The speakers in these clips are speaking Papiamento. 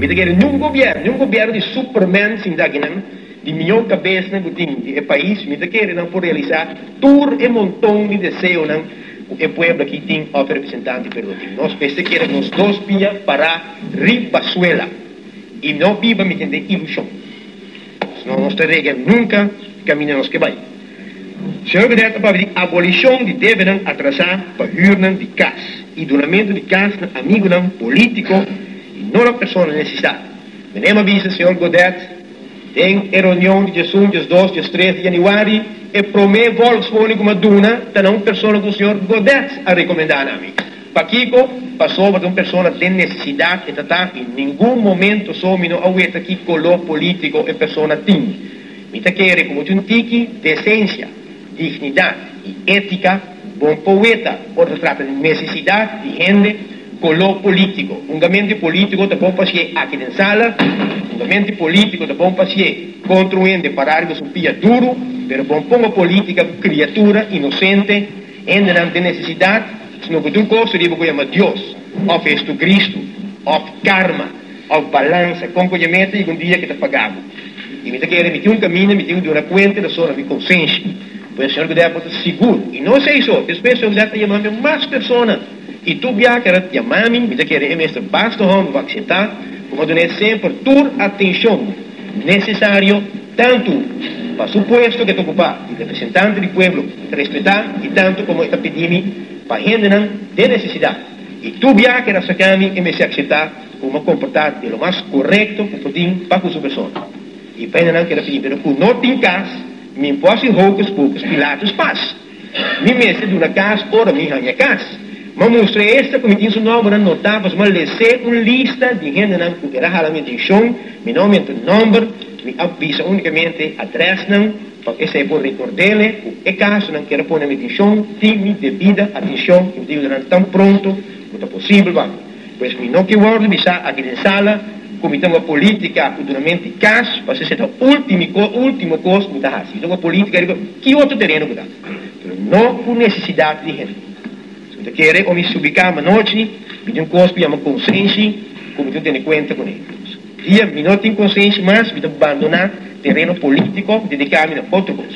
Mi ta kere niun gobièrnu, niun gobièrnu di superman sinta akinan, di mihó kabesnan ku tin di e pais, mi ta kere nan por realisá tur e monton di deseonan ku e pueblo aki tin òf e representante di pueblo tin. Nos mester kere nos dos pia pará riba suela i no biba meten den ilushon. Sino nos ta rega nunka kaminda nos ke bai. Señor Godett a papia di abolishon di debenan atrasá pa hürnan di kas i dunamentu di kas na amigunan polítiko i no na persona nesesitá. Menem a bisa señor Godett den e reunion di diesun, diesdos, diestres di yanüari, e promé volkswoning ku mi a duna ta na un persona ku señor Godett a rekomendá na mi. Pakiko? Pasobra ta un persona den nesesidat e ta ta i ningun momento so mi no a weta ki koló polítiko e persona tin. Mi ta kere ku bo tin un tiki desensia, dignidat i étika bon por weta ora ta trata di nesesidat di hende, koló polítiko. Hungamentu polítiko ta bon pa hasié aki den sala, hungamentu polítiko ta bon pa hasié kontra un hende pará riba su pia duru, pero bon ponga polítika ku kriatura inosente, hendenan den nesesidat, sino ku tur kos riba ku yama Dios òf Hestucristu òf karma. Of balansa, kon ku dje meta i un dia ke ta paga bo. I mi ta kere mi tin un kaminda, mi tin ku duna kuenta na sora mi konsenshi. Pues señor Godett bo ta sigur. I no esei so, despues señor Godett a yama mi mas persona. I tur bia ku el a yama mi, mi ta kere e mester basta hòmber pa akseptá ku mi a dun'é semper tur atenshon nesesario, tantu pa su puesto ku e ta okupá di representante di pueblo respetá i tantu komo e ta pidi mi pa hendenan den nesesidat. I tur bia ku el a saka mi, e mester akseptá. Ku bo komportá di lo mas korekto ku por tin pa ku su persona. I pa hendenan keda pidi, pero ku no tin kas, mi por hasi hocus pocus Pilatus pas. Mi mester duna kas ora mi haña kas. M'a mustra e esta ku mi tin su nòmbernan notá pasobra m'a les'é un lista di hendenan ku el a hala mi atenshon, mi no a menta nòmber, mi a bisa únikamente adrèsnan pa esei por rekord'é ku e kasonan ku el a pone mi atenshon tin mi debida atenshon i mi ta yuda nan tan pronto ku ta posibel pa mi. Pues mi no ke wòrdu bisá aki den sala ku mi ta un polítika ku dunamento di kas, pasobra esei ta último kos ku mi ta hasi. Mi ta un polítika riba ki otro tereno ku ta, pero no ku nesesidat di hende. Si mi ta kere o mi subi kama anochi, mi tin un kos ku yama konsenshi ku mi tin tene kuenta kuné. Dia mi no tin konsenshi mas, mi ta bandoná tereno polítiko, dediká mi na otro kos.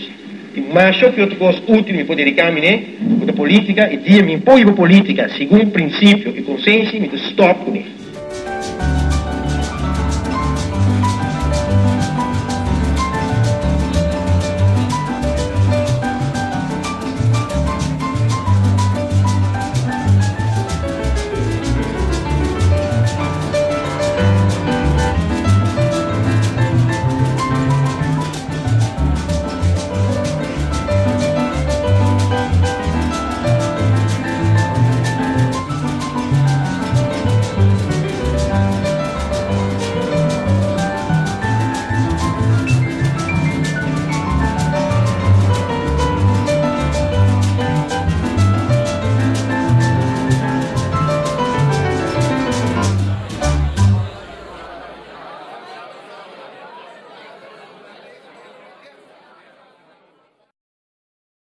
Tin masha ki otro kos útil mi por dediká mi n'e ku ta polítika i dia mi por hiba polítika segun prinsipio i konsenshi mi ta stòp kuné.